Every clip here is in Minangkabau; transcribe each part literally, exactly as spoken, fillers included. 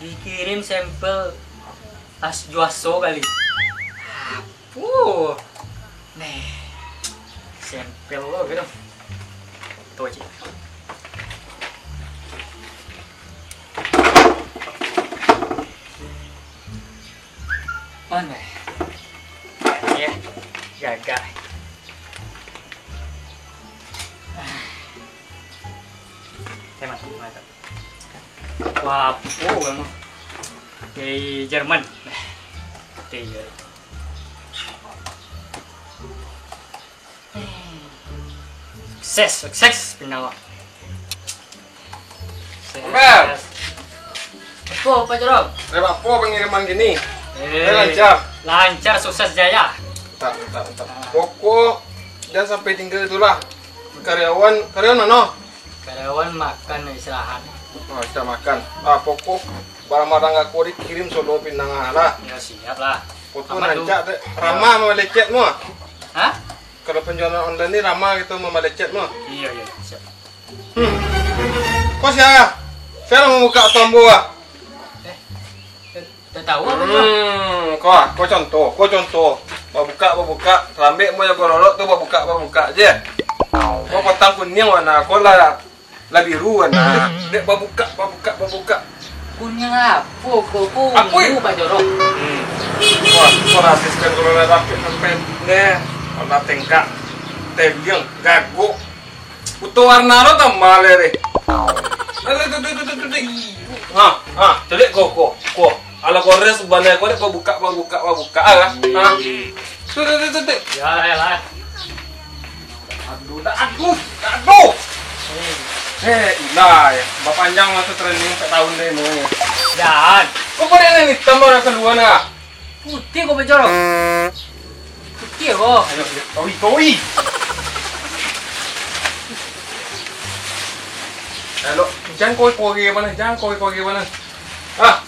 Dikirim sampel as juaso kali. Apo? Neh. Sampel ko gitu. Foto cik. Mana? Ya, gagal. Oke, mantap, mantap. Wah, apo kamu? Dari Jerman. Dari Jerman. Sukses, sukses, pinang awak. Sukses. Bang. Apo, Pak Jorong? Lewat apo pangiriman kini? Eh, lancar? Lancar, sukses jaya. Mantap, mantap, mantap. Pokok jan sampai tingga tu lah. Karyawan, karyawan mano? Karyawan makan, istirahat. Oh, sudah makan. Ah, pokok barang-barang aku dikirim sodo pinang lah. Ya, siap lah. Foto rancak dek. Ramah mamalecet mu. Hah? Kalau penjualan online ni ramah gitu mamalecet mu. Iya, iya, siap. Hmm. Kau sia? Sia lah mambuka tombol ah. Eh, tak tahu apa tu. Hmm, kau ah, kau contoh, kau contoh. Babuka, babuka. Lambek mu jago lolok tu babuka, babuka je. Kau patang kuniang warna, kau lah Lah biru warna. Dek babukak, babukak, babukak. Kuniang apo ko? Apo, eh? Ungu, Pak Jorong. Hmm. Wah, kau asisten kalau lah dapik sampai neh. Warna tengkak. Teliang, gagok. Buto warna lo tambah leh deh. Aduh, aduh, aduh, aduh, aduh, aduh. Ha, ha, caliak ko, ko, ko. Alah kores banai ko dek babukak, babukak, babukak ah. Ha. Tu, tu, tu, tu, tu. Ya, ya lah. Aduh, dah aduh, dah aduh. Eh, ilah ya. Bapanjang masa training empat tahun deh mau. Jan. Kau pada yang hitam orang keluar nah. Putih kau bejorok. Putih kau. Ayo, ayo. Toi, toi. Ayo, lo. Jangan kau kau mana, jangan kau kau mana. Ah.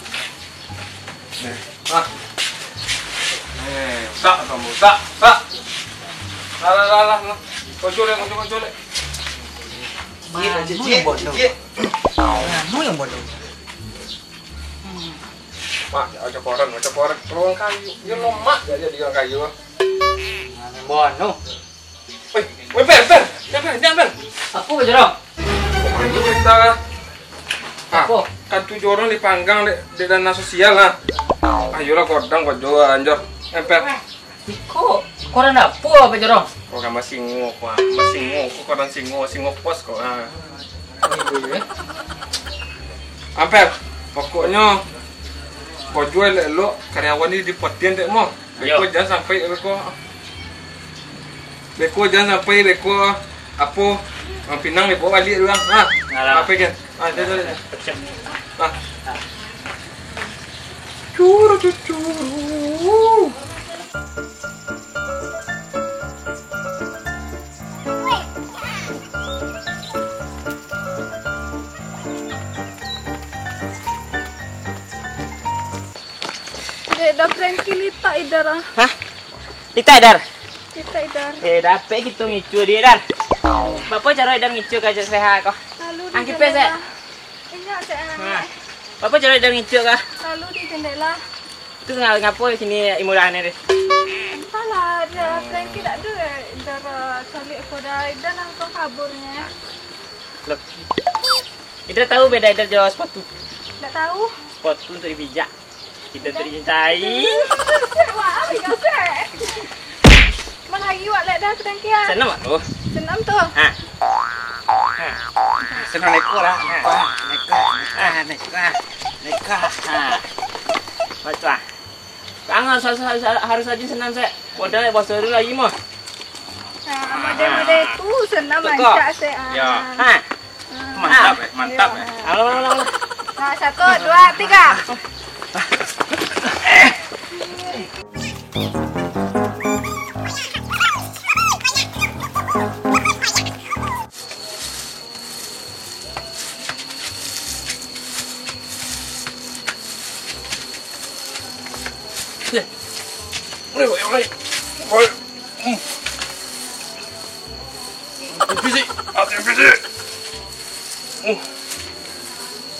Nih. Ah. Eh, tak, tak, tak, tak. Lah, lah, lah, lah, lah. Kocok leh, kocok, kocok leh. Manu yang bodoh. Manu yang bodoh. Mak, baco koran, baco koran. Ruang kayu. Dia lemak aja di ruang kayu. Manu yang bodoh. Weh, weh, Per, Per, jangan, Per, jangan, Per. Apo, Bang Jorong? Kok mandi kita? Ah, apo? Kan tujuah urang dipanggang dek, dek dana sosial lah. Ayolah, kodang kau jual, anjor. Eh, Per. Iko, koran apo, Bang Jorong? Koran basingo, kok, ah. Basingo, kok koran singo, singo pos, kok, ah. Iyo, iyo, eh. Amper, pokoknyo, kau jual elok-elok, karyawan ni dipatian dek mo. Beko jan sampai beko. Beko jan sampai beko apo, pinang beko baliak urang. Ha. Alah. Apo kan? Ah, dah, dah, dah. Siap. Ah. Curu, curu, curu. Dek, dah Frankie litak Idar ah. Hah? Litak Idar? Litak Idar. Eh, dapek kito ngicu dia, Dar. Bapo caro Idar ngicu ka Cik Seha ko? Lalu di Angkipes, jendela. Inyo cek anak. Nah. Bapo caro Idar ngicu ka? Lalu di jendela. Tu nga-, ngapo sini imurahne tu? Entahlah, dia Frankie tak ada, eh, Idar, eh, caliak ko dah, Idar langsung kaburnya. Loh. Idar tahu beda Idar jo sepatu? Tak tahu. Sepatu untuk dipijak. Kita tercintai. Wah, apa kau cek? Mana lagi wak lek dah sedang kia? Senam wak tu. Senam tu. Ha. Ha. Senam neko lah. Ha. Neko. Ha, neko. Neko. Ha. Baca. Tangan harus, harus, harus rajin senam, Sek. Model bahasa dulu lagi mah. Nah, model-model tu senam rancak, Sek. Ya. Ha. Mantap, eh, mantap, eh. Alah, alah, alah, alah. Nah, satu, dua, tiga. Oi, oi, oi. Oi. Hmm. Fisik, latihan fisik. Hmm.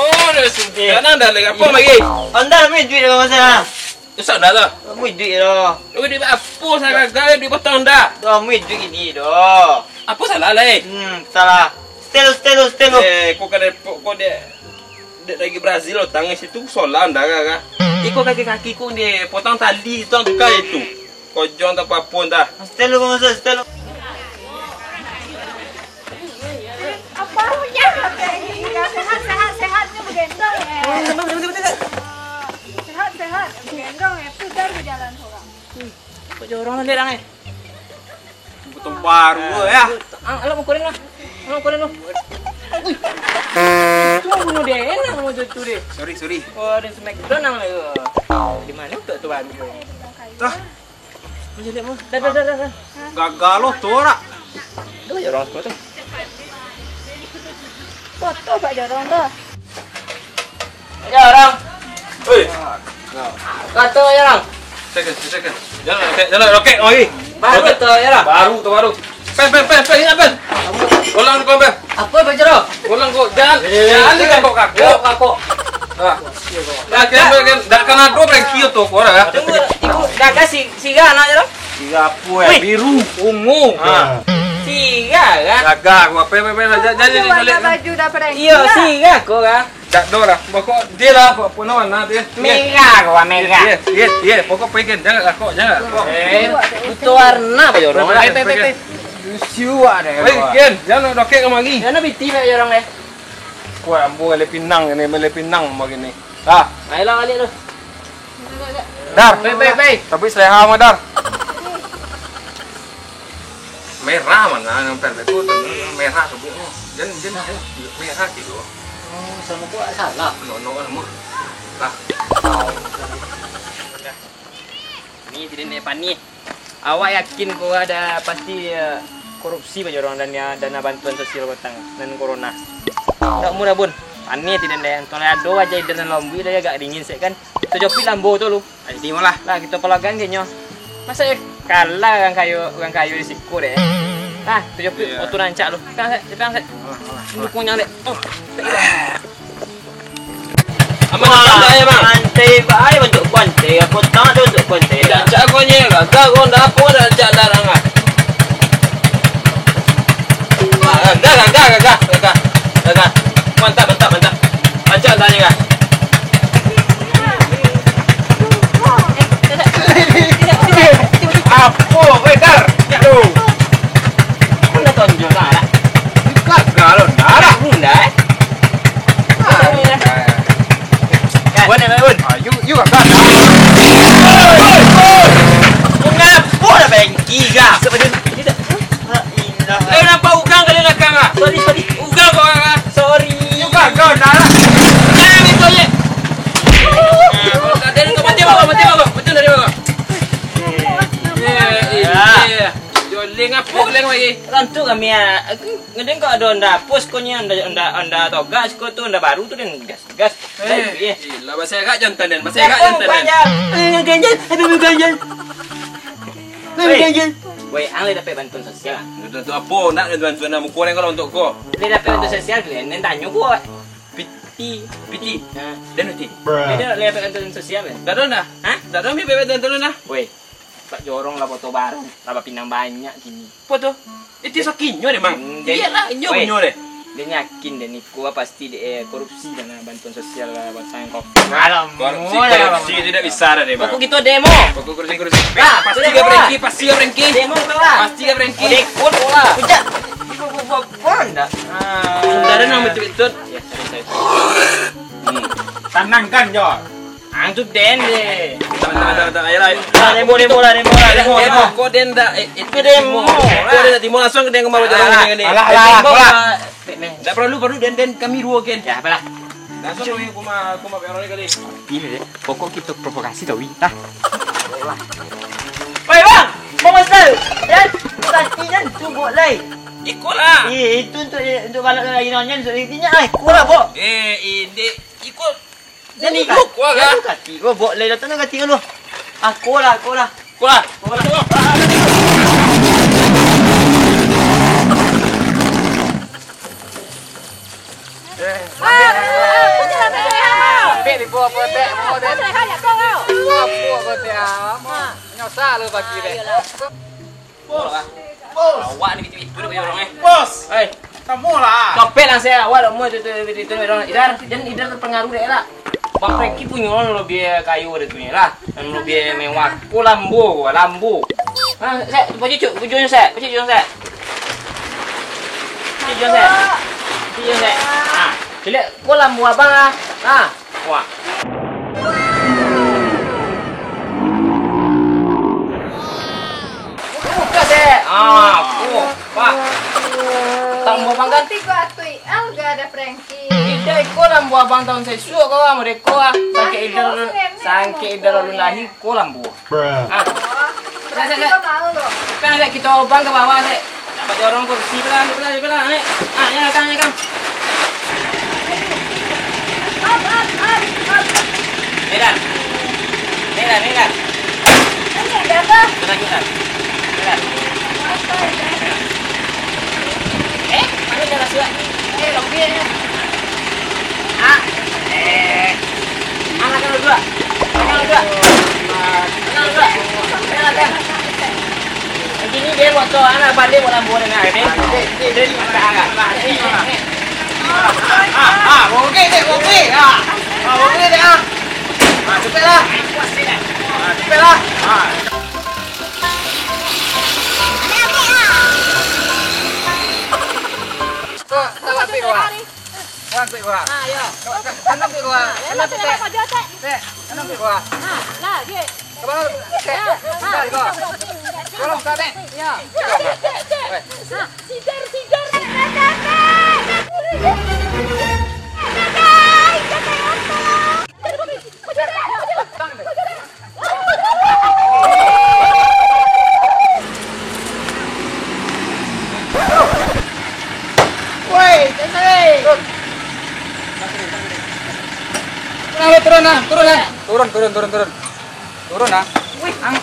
Oh, dah sudah. Tanang dah lagi. Apa lagi? Anda ambil duit dalam masa. Susah dah tu. Ambil duit dah. Duit apo salah gagal duit potong dah. Tu ambil duit ini dah. Apo salah lai? Hmm, salah. Setel, setel, setel. Eh, kau kada kau dia. Dek lagi Brazil lo tangan situ solan dah kan. Iko kaki-kaki ku ni potong tali tu tukar itu. Kojong tak apa-apa dah. Setel lu, Bang Ustaz, setel lu. Apa punya? Sehat, sehat, sehat, ni begendong, eh. Sehat, sehat, begendong, eh. Sudah berjalan seorang. Kok jorong lihat, Ang, eh? Motor baru ya. Ang, alah, mau koren lah. Alah, mau koren lah. Ui. Itu mau bunuh dia, enak mau jatuh dia. Sorry, sorry. Oh, ada smackdown, Ang, lah. Di mana tu, tu baru? Tah. Dah, dah, dah, dah, dah. Gagal lo tu, rak. Tu je orang tu. Foto Pak Jorong tu. Jorong. Oi. Foto Jorong. Second, second. Jalan, roket, jalan, roket lagi. Baru tu, Jorong. Baru tu, baru. Pen, pen, pen, pen, ingat, pen. Ulang tu, pen. Apa, Pak Jorong? Ulang kau, jangan, jangan ni kakok-kakok. Kakok. Ah. Dah, kan, kan, dah kan ado Frankie tu, kau dah. Tunggu, ikut, dah kasih. Siga anak je tu. Siga apa, eh? Wih. Biru. Ungu. Ha. Siga kan? Gaga aku apa, apa, apa. Jadi, jadi, jadi. Warna baju dah pada. Iya, siga kau kan? Tak ada lah. Pokok dia lah, apa nama warna dia? Merah kau, merah. Dia, dia, dia. Pokok pengen jangan lah kau, jangan lah kau. Eh, itu warna apa, Jorong? Pe, pe, pe, pe, pe. Siu ada. Weh, Ken, jangan roket kau lagi. Jangan piti, Jorong, eh. Kuat ambo, lele pinang ni, lele pinang begini. Ah. Ayolah, balik tu. Dar. Baik, baik, baik. Tapi seleha mah, Dar. Merah mana yang perfect tu? Merah tu, Bu. Jan, jan, jan. Merah gitu. Oh, sama kok salah. No, no, no. Ah. Ni tidak naik panih. Awak yakin kau ada pasti, eh, korupsi bajorong dan ya, dana bantuan sosial kota nan corona. Ndak murah, Bun. Aneh tidak deh. Kalau ada aja dana lambui dah agak dingin sek kan. Kita jopit lambo tu lu. Jadi malah. Lah kita pelagan kayaknya. Masa eh kalah orang kayu, orang kayu di siku deh. Nah, kita jopit. Iya. Oto rancak lu. Pegang sek, pegang sek. Alah, alah, alah. Dukungnya dek. Oh. Aman, santai, Bang. Santai bae bantuak kuantai. Aku tak ada bantuak kuantai. Tidak cak kau ni, gagal kau ndak apa dah cak darang ah. Ah, gagal, gagal, gagal, gagal, gagal. Mantap, mantap, mantap. Macam tadi kan. Apo, Bedar? Aduh. Kau dah tonjol lah. Gagal lo, ndak lah. Ndak, eh? Wan, wan, wan. Ah, you, you gagal. Mengapa dah bengki, ga? Lah, nampak ugang kali nakang, ah? Sorry, sorry. Ugang kau, ah? Sorry. You gagal, ndak lah. Jangan itu je. Dari kau mati, mati, mati. Betul dari kau. Ya, ya. Joling apa, joling lagi? Lantu kami, ah. Aku ngedeng kau ada Honda pos, kau ni Honda, Honda, Honda toga, kau tu Honda baru tu dan gas. Gas. Eh, gila, baserak jantan den, baserak jantan den. Eh, ganjil, aduh, ganjil. Weh, ganjil. Weh, ang lai dapek bantuan sosial, ah? Bantuan apo? Ndak ado bantuan, nak muko den kalau untuak ko. Lai dapek bantuan sosial, kalian nan tanyo ko. Piti. Piti? Ha. Den piti? Lai dapek bantuan sosial, kan? Dak ado nah. Hah? Dak ado ambil bantuan nah. Weh, Pak Jorong lah foto barang, lah bapinang banyak kini. Apo tu? Itu sakinyo deh, Mang. Hmm, iyalah, inyo punyo deh. Den yakin deh, Niko pasti deh, eh, korupsi dana bantuan sosial, eh, batang covid. Alah, korupsi, murah, korupsi Bang. Tidak bisa dah deh, Bang. Pokok kita demo. Pokok korupsi, korupsi. Ah, pasti sudah, Bang. Pasti Bang. Demo, Bang. Pasti Bang. Ikut, Bang. Ujak. Ikut, ikut, ikut, ikut, ndak? Ah. Saudara nama betul-betul. Ya, sorry, sorry. Hmm. Tenangkan, Jo. Ang tu den deh. Bentar, bentar, bentar. Ayolah, ayo. Ah, demo, demo lah, demo lah, demo, demo. Kau den dah, eh, eh, Kau demo. Kau den dah timur langsung ke den kemari jalan ni, ni. Alah, alah, alah, alah. Dah perlu, perlu den, den kami dua ken. Ya, apalah. Langsung ke rumah, rumah Pak Roni kali. Ini deh. Pokok kita provokasi tau, wi. Dah. Woi, bang. Bang Master. Dan, kaki dan tu buat lai. Ikutlah. Eh, itu untuk, untuk balok lagi nonyan, untuk intinya, ah, ikutlah, Bok. Eh, ini ikut. Jadi, Jan kuah, kan? Kati ko, Bok, lai datang kati ko lu. Ah, ko lah, ko lah. Kuah. Ko lah. Ambil di bawah kotek, bawah kotek. Bawah kotek, ah. Nyosak lu bagi deh. Bos. Bos. Awak ni bitu-bitu dek urang, eh. Bos. Hei. Tamu lah. Kapek lah saya, awak dah mau itu, itu, itu, itu, orang. Idar, dan Idar terpengaruh dek lah. Bang Franky punyo orang lebih kayo dari tu lah. Dan lebih mewah. Ko Lambo, Lambo. Ha, saya, pacik cuk, ujungnya saya, pacik ujung saya. Pacik ujung saya. Pacik ujung saya. Ha, ciliak, ko Lambo abang lah. Ha. Wah. Buka, Sek. Ah, oh, Pak. Tambah bangkan. Tiga atuik, ah, gak ada Franky. Ida iko lah buah bang tahun sesuak kau, ah, mereka, ah. Sakit Ida, sakit Ida lalu lahir, kau lambu. Ah. Sek, sek, sek. Kan agak kita obang ke bawah, Sek. Dapat jorong kursi pula, pula, pula, naik. Ah, ya, kan, ya, kan. Medan. Medan, Medan. Tenang, Medan. Medan. Eh, mana jalan surat? Eh, lompi ya. Ah, eh. Anak kan dua. Anak dua. Anak dua. Anak dua. Jadi ni dia motor anak balik bola bola dengan ni. Dia, dia, dia, dia, Ah, ah, bogeh dek, bogeh. Ah, ah, bogeh dek, ah. Ah, cepatlah. Ah, cepatlah. Ah. Kau, kau ambil kau, ah. Kau ambil kau, ah. Ah, yo. Kau, kau, kau ambil kau, ah. Ah, yo, kau ambil, Tek. Tek, kau ambil kau, ah. Ah, lah, dia. Abang, Tek. Ya. Bentar, kau. Tolong, Tek. Ya. Weh. Ah. Sidar, sidar, sidar, sidar. Woi, santai. Turun, turun, nah, turun, nah. Turun, turun, turun, turun. Turun, nah. Wih. Ang-,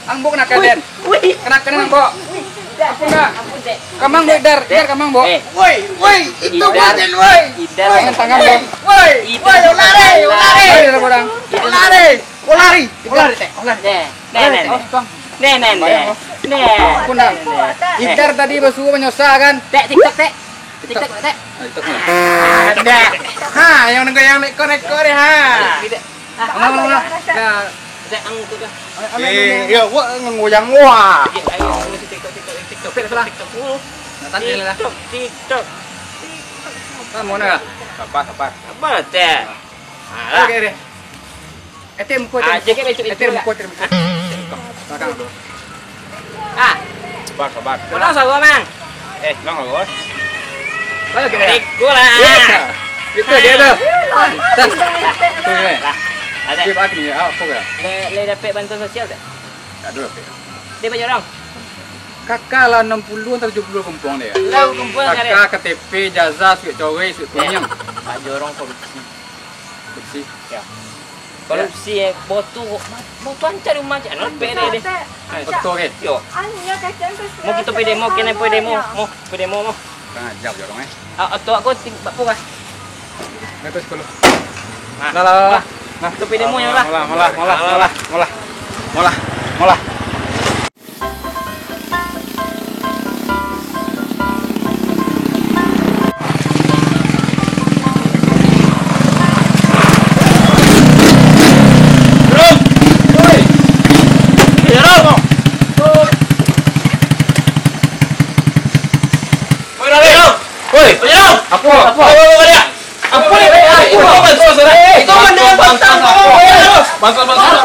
Ang Bok kena kalian. Wih. Kena, kena, Bok. Wih. Ampun, dah. Ampun, Dek. Kamang, Bok, Dar. Dar, kamang, Bok. Eh. Woi, woi, itu Idar. Badan, woi. Idar. Woi, tangan, Bok. Woi, Idar. Woi, lari, lari. Lari, lari, orang. Idar. Lari. Oh, lari. Oh, lari, Tek. Oh, lari. Nek, nek, nek, nek. Oh, Bang. Nek, nek, nek. Nek. Ampun, dah. Nek, nek. Idar tadi basuo manyosa, kan? Tek, TikTok, Tek. TikTok, Tek. Ah, TikTok, nah. Ada. Ha, yang neko-neko deh, ha. Tidak. Ah, mana, mana, mana? Dah. Cek ang tu dah. Eh, ya, wak ngoyang, wah. Ya, ayo, TikTok, TikTok, TikTok. Cek lah. TikTok dulu. Nah, tadi lah. TikTok, TikTok. Kamu mana? Sabar, sabar. Sabar, Cek. Alah. Oke deh. Eh, Cek, muka, Cek. Ah, Cek, Cek, Cek, Cek, Cek. Muka, Cek, muka. Belakang dulu. Ah. Sabar, sabar. Pulang sabar, Mang. Eh, pulang sabar. Balik ke dia. Ikut lah. Iya. Itu dia tu. Dah. Tu, eh. Lah. Ada. Dia bagi ni, apa ke? Le, le dapat bantuan sosial tak? Tak ada, Pak. Dia banyak orang. Kakak lah enam puluh atau tujuh puluh kampung dia. Lah, kampung kakak. K T P, ijazah, surat corek, surat kuning. Pak Jorong korupsi. Korupsi. Ya. Korupsi, eh, botu, botu ancak di rumah, cak. Nampak dia, dia. Betul, kan? Yo. Anu, ya, kacang tu. Mau kita pergi demo, kena pergi demo. Mau pergi demo, mau. Kurang ajar, Jorong, eh. Ah, otak aku ting-, apa kah? Dah, terus dulu. Nah, lah, lah, lah. Nah. Kita pergi demo, ya, lah. Molah, molah, molah, molah, molah. Molah, molah. Woi, Rom! Woi! Woi, Rom! Apo? Apo? Woi, woi, woi, woi! Apo ni? Apo? Itu, itu, itu, itu, itu, itu, itu, itu, Bantuan, bantuan.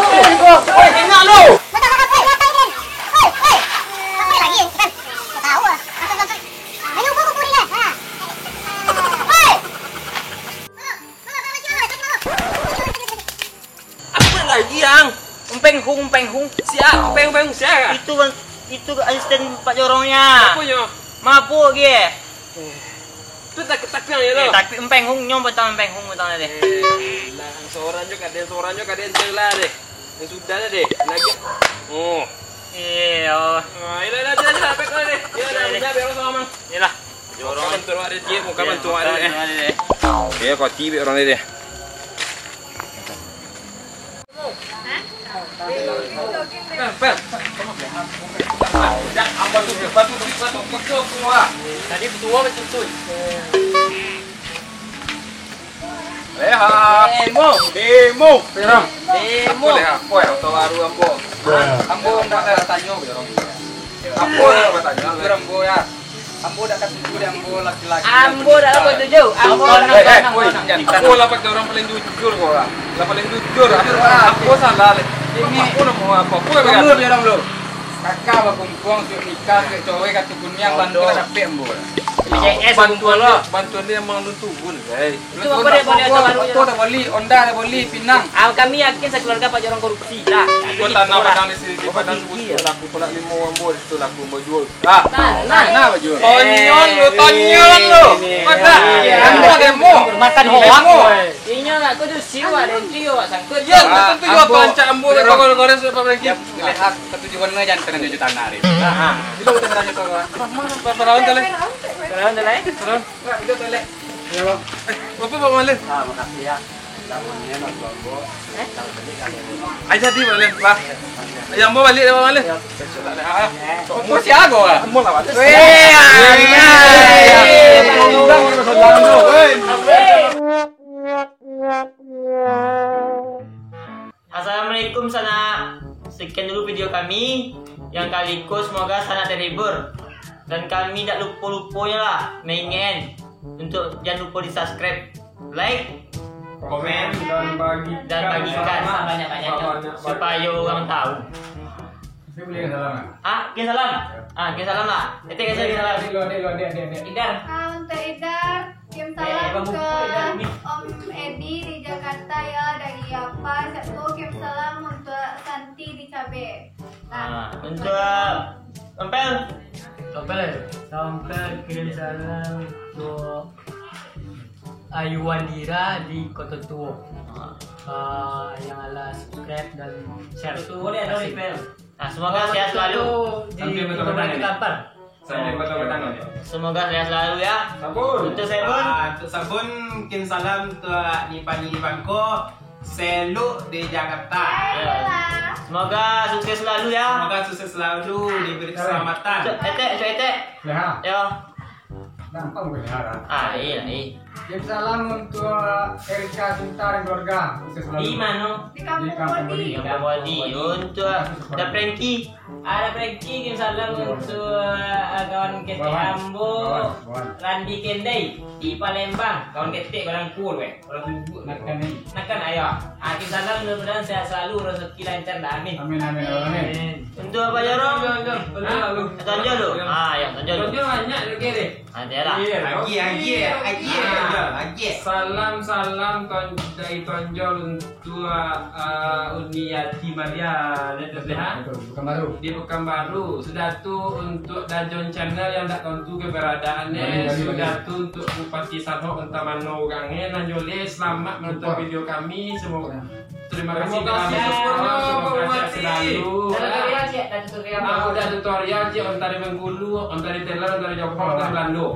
Woi, ingat lu. Hei, hei. Apa lagi? Kan, tak tahu lah. Bantuan, bantuan. Ayo, buka, buka, buka. Ha. Hei. Apa lagi, Ang? Empeng Hung, Empeng Hung. Siap, Empeng, Empeng Hung, siap. Itu, Bang, itu asisten Pak Jorongnya. Apa nyo? Mabuk ge. Tu tak ketakuan ya lo. Eh, tapi Empeng Hung nyo, batang Empeng Hung batang deh. Eh, lah, seorang juga ada, seorang juga ada yang jelas deh. Yang sudah dah deh. Lagi. Oh. Iya. Ah, ilah, ilah, ilah, ilah, pek lah deh. Ilah, ilah, ilah, biar sama. Iyalah. Jorong. Muka bantu deh, dia, muka bantu deh. Iya, kau tibik orang deh. Pel, pel. Tadi ketua betul tu. Leha. Demo. Demo. Demo. Apa leha? Apa yang tahu baru ambo? Ambo nak tanyo ke orang. Ambo nak tanyo, ambo ya. Ambo dak katuju dek ambo laki-laki. Ambo dak katuju. Ambo dak katuju. Ambo lah pakai orang paling jujur ko lah. Lah paling jujur. Ambo salah leh. Ambo nak mau apa? Ambo nak. Kakak bakumpuang sudah nikah, sudah cowek, kartu kuniang, bantuan dapek ambo. B P J S bantuan lah. Bantuan dia memang lun turun, guys. Itu apa dia boleh atau baru? Motor dah bali, Honda dah bali, Pinang. Ah, kami yakin sakeluarga Pak Jorong korupsi lah. Itu tanah padang di sini, di padang sebut laku pula limo ambo, di situ laku ambo jual. Ah, nah, nah, baju. Tonyon lu, tonyon lu. Mata. Anda demo. Makan hoak. Inyo nak kudu siwa dan trio wak sangkut. Ya, tentu juga ambo, pancak ambo, ambo. Goreng-goreng sudah pakai. Ya, katujuan mah jangan kena tujuh tanah ni. Nah, itu kita berani apa? Apa, apa, lawan tadi? Lawan tadi? Lawan. Nah, itu tadi. Ya, Bang. Eh, apa, Bang Malin? Ah, makasih ya. Ai jadi balik lah. Yang mau balik dah balik. Kau siapa kau? Mau lah balik. Weh, Assalamualaikum sanak. Sekian dulu video kami. Yang kali ko semoga sanak terhibur. Dan kami dak lupo-luponyo lah maingin. Untuk jangan lupo di subscribe, like, komen, dan bagikan, dan bagikan sebanyak-banyaknya, sebanyak-banyak, supaya orang tahu. Saya boleh salam, kan? Ah, kirim salam. Ya. Ah, kirim salam lah. Etek kasih kirim salam. Adek lu, adek lu, adek, adek, adek. Idar. Ah, untuk Idar, kirim salam ke Om Edi di Jakarta ya, dari apa? Siap tu kirim salam untuk Santi di Cabe. Ah, untuk Ompel. Ompel, eh? Ompel kirim salam untuk Ayu Wandira di Kota Tua. Ah, yang alah subscribe dan share. Kota Tua dia ada. Terima kasih. Nah, semoga sehat selalu. Di Kota Tua. Sampai bertemu lagi. Semoga sehat selalu ya. Sabun. Untuk Sabun. Ah, untuk Sabun, kirim salam untuk Nipani di Bangkok, Seluk di Jakarta. Ya. Semoga sukses selalu ya. Semoga sukses selalu, diberi keselamatan. Cok Etek, Cok Etek. Ya. Yo. Gampang boleh harap. Ah, iya, iya. Kirim salam untuk Erika Sinta dan keluarga. Sukses selalu. Di mana? Di Kampung Bodi. Di Kampung Bodi. Untuk Da Frankie. Ada Frankie, kirim salam untuk, eh, kawan ketek ambo, Randi Kendai di Palembang. Kawan ketek, kawan kul, weh. Kawan kul. Nakan, eh. Nakan, ayo. Ah, kirim salam, mudah-mudahan sehat selalu, rezeki lancar, dah. Amin. Amin, amin, amin. Untuk Abah Jorong. Hah? Tonjol lu. Ah, ya, tonjol lu. Tonjol banyak, oke deh. Ada lah. Iya, agi, agi, agi, ah, agi. Salam, salam ton-, dari Tonjol untuk, ah, Uni Yati Maria, Pekanbaru. Di Pekanbaru. Sudah tu untuk Dajon Channel yang tak tentu keberadaannya. Sudah tu untuk Bupati Sanhok, entah mano orangnya, nan joleh, selamat menonton video kami. Semoga Terima kasih, terima kasih, Bupati. Semoga sehat selalu. Ada tutorial, Cik, ada tutorial. Ah, udah tutorial, Cik, ontari Bengkulu, ontari Thailand, ontari Jepang, ontari Belando.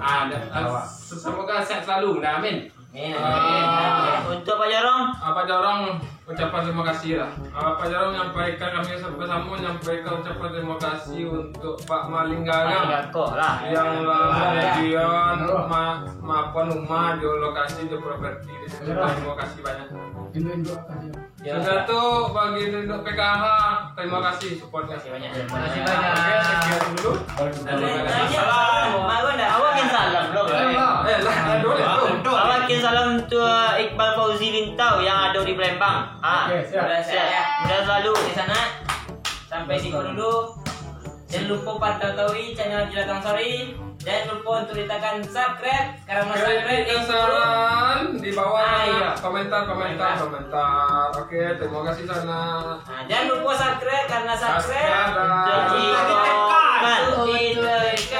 Ah, dah, ah, se-, semoga sehat selalu. Dah, amin. Amin. Ah. Untuk Pak Jorong? Ah, Pak Jorong, ucapan terima kasih lah. Ah, Pak Jorong nyampaikan, kami bersama nyampaikan ucapan terima kasih untuk Pak Malinggarang. Malinggarang lah. Yang lah kemudian ma-, maafkan rumah di lokasi di properti di sini. Terima kasih banyak. Sudah tu, bagi induk P K H, terima kasih supportnya. Terima kasih banyak. Terima kasih banyak. Oke, sekian dulu. Waalaikumsalam. Awak kirim salam, bro. Eh, lah, eh, lah, dulu, dulu. Awak Salam untuk Iqbal Fauzi Lintau yang ada di Palembang. Ah, Oke, siap. Mudah-mudahan sehat ya. Mudah selalu. Di sana sampai siko dulu. Jangan lupa pantau channel Jelajah Sari. Jangan lupa untuk ditekan subscribe karena subscribe Kritik itu dan saran di bawah Ah, iya. komentar komentar komentar. Oke, terima kasih sana. Nah, jangan lupa subscribe karena subscribe Subscribe. Kita ditekan. Kan. Untuk ditekan.